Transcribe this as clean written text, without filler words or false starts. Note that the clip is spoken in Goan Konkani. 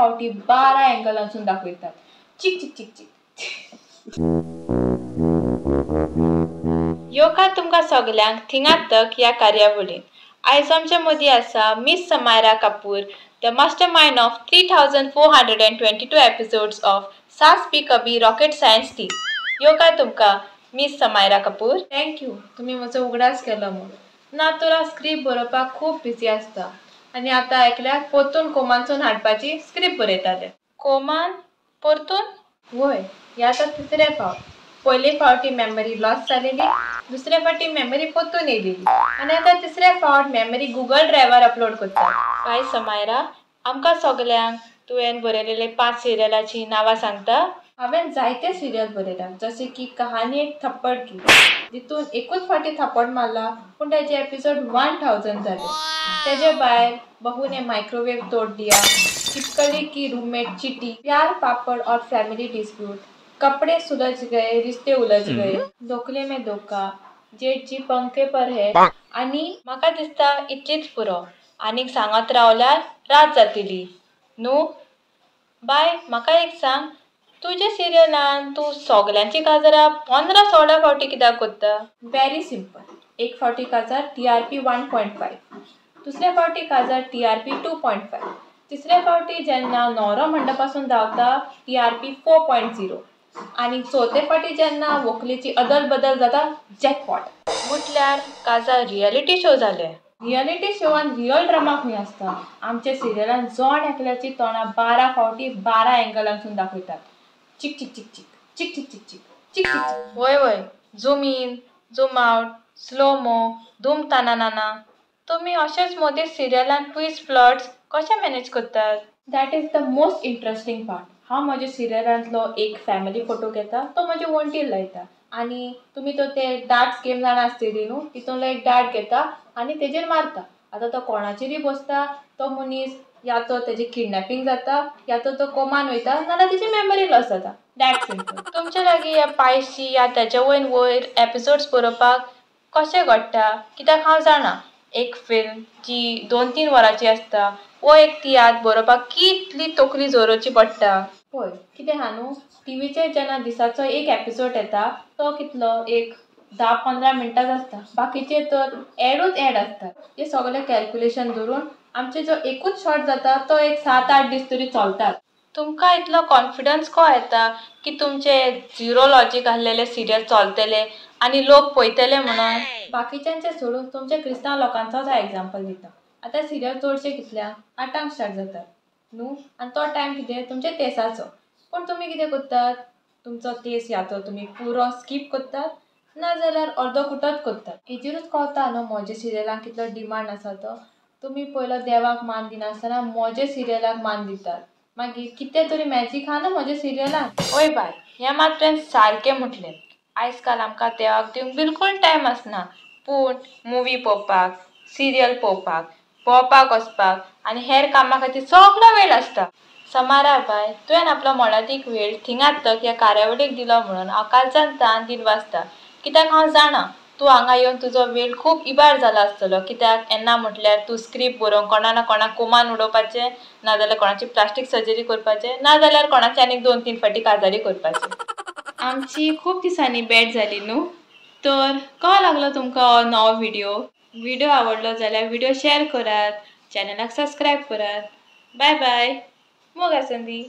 फावटी 12 एंगलांसून दाखयतात. चिक चिक चिक चिक. योगा तुमकां सगल्यांक थिंगात तक ह्या कार्यावळीन. आयज आमचे मदीं आसा miss Samaira Kapoor, the mastermind of 3422 episodes of Saas Bhi Kabhi rocket science थी. योगा तुमकां मीस समायरा कपूर. Thank you, तुमी म्हजो उगडास केलो म्हूण. ना तर स्क्रिप्ट बरोवपाक खूब बिजी आसता आनी आतां एकल्याक परतून कोमानसून हाडपाची स्क्रिप्ट बरयताले. कोमान परतून? वय, हे आतां तिसरे फावट. पयले फावटी मेमरी लॉस जालेली, दुसरे फावटी मेमरी परतून येयलेली आनी आतां तिसरे फावट मेमरी गुगल ड्रायव्हार अपलोड करता. बाय समायरा, आमकां सगल्यांक तुवें बरयलेले 5 सिरियलाचीं नांवां सांगता? हांवें जायते सिरियल बरयला, जशे की कहानी एक थप्पड की, जितून एकूच फावटी थापड मारला पूण तेजे एपिसोड 1000 जाले. तेजे भायर बहू ने मायक्रोवेव तोड दिया, चिपकली की रूममेट चिटी, प्यार पापड और फॅमिली डिस्प्यूट, कपड़े सुलझ गए रिश्ते उलझ गए, धोखले में धोखा, जेठ जी पंखे पर है. आनी म्हाका दिसता इतलीच पुरो, आनीक सांगत रावल्यार रात जातली न्हू. बाय, म्हाका एक सांग, तुज्या सिरियलान तूं सगल्यांची काजारां 15-16 फावटी कित्याक करता? Very simple. एक फावटी काजार TRP 1.5, दुसऱ्या फावटी काजार TRP 2.5, तिसऱ्या फावटी जेन्ना न्हवरो मंडपासून धांवता TRP 4.0 आनी चवथे फावटी जेन्ना व्हंकलेची अदल बदल जाता जॅकपॉट. म्हटल्यार काजार रियलिटी शो जाले. रियलिटी शोवान रियल ड्रामा खंय आसता. आमच्या सिरियलान जण एकल्याची तोंडां 12 फावटी 12 एंगलांसून दाखयतात. चिक चिक चिक चिक चिक चिक चिक चिक चिक चिक. वय वय, zoom in, zoom out, slow mo, धूम ताना नाना. तुमी अशेच मदीं सिरियलान ट्विस्ट प्लॉट्स कशें मॅनेज करतात? That is the most interesting part. हांव म्हज्या सिरियलांतलो एक फॅमिली फोटो घेता, तो म्हजे वण्टीर लायता आनी तुमी तो ते डार्ट्स गेम जाणा आसतली न्हू, तितूंतलो एक डार्ट घेता आनी तेजेर मारता. आतां तो कोणाचेरय बसता, तो मनीस या तो तेजें किडनॅपिंग जाता, या तो तो कोमान वयता, नाजाल्यार तेजी मेमरी लॉस जाता. That simple. तुमचे लागीं ह्या 500 या तेच्या वयर वयर एपिसोड्स बरोवपाक कशें घडटा? कित्याक हांव जाणा, एक फिल्म जी 2-3 वरांची आसता वो एक तियात्र बरोवपाक कितली तकली जोरोवची पडटा. पळय कितें आहा न्हू, टिवीचेर जेन्ना दिसाचो एक एपिसोड येता तो कितलो एक 10-15 मिनटांच आसता, बाकीचे तर एडूच एड आसता. हे सगळे कॅल्क्युलेशन धरून आमचे जो एकूच शॉट जाता तो एक 7-8 दीस तरी चलतात. तुमकां इतलो कॉन्फिडन्स को येता की तुमचे झिरो लॉजीक आसलेले सिरियल चलतले आनी लोक पळयतले म्हणून? बाकीच्यांचे सोडून तुमच्या क्रिस्तांव लोकांचोच हांव एग्जाम्पल दिता. आतां सिरियल चडशे कितल्या 8ांक स्टार्ट जातात न्हू, आनी तो टायम कितें तुमच्या तेसाचो. पूण तुमी कितें करतात, तुमचो तेस या तो तुमी पुरो स्कीप करतात, ना जाल्यार अर्दो कुटत करतात. हेजेरूच कळटा न्हू म्हज्या सिरियलांक कितलो डिमांड आसा तो. तुमी पयलो देवाक मान दिनासतना म्हज्या सिरियलाक मान दितात, मागीर कितें तरी मॅजीक आहा न्हू म्हज्या सिरियलान. ओय बाय, हें मात तुवें सारकें म्हटलें. आयज काल आमकां देवाक दिवंक बिलकूल टायम आसना, पूण मुवी पळोवपाक, सिरियल पळोवपाक, भोंवपाक वचपाक आनी हेर कामां खातीर सगलो वेळ आसता. समारा बाय, तुवें आपलो मोलादीक वेळ थिंगात तक ह्या कार्यावळीक दिलो म्हणून हांव कालच्यान तान दिनवासता. कित्याक हांव जाणा तूं हांगा येवन तुजो वेळ खूब इबाड जाला आसतलो. कित्याक येन्ना म्हटल्यार तूं स्क्रिप्ट बरोवंक कोणा ना कोणाक कोमान उडोवपाचें, नाजाल्यार कोणाची प्लास्टीक सर्जरी करपाचें, नाजाल्यार कोणाची आनीक 2-3 फावटी काजारी करपाचें. आमची खूब दिसांनी भेट जाली न्हू, तर कसो लागलो तुमकां हो नवो व्हिडियो? व्हिडियो आवडलो जाल्यार व्हिडियो शेअर करात, चॅनलाक सबस्क्रायब करात. बाय बाय, मोग आसंदी.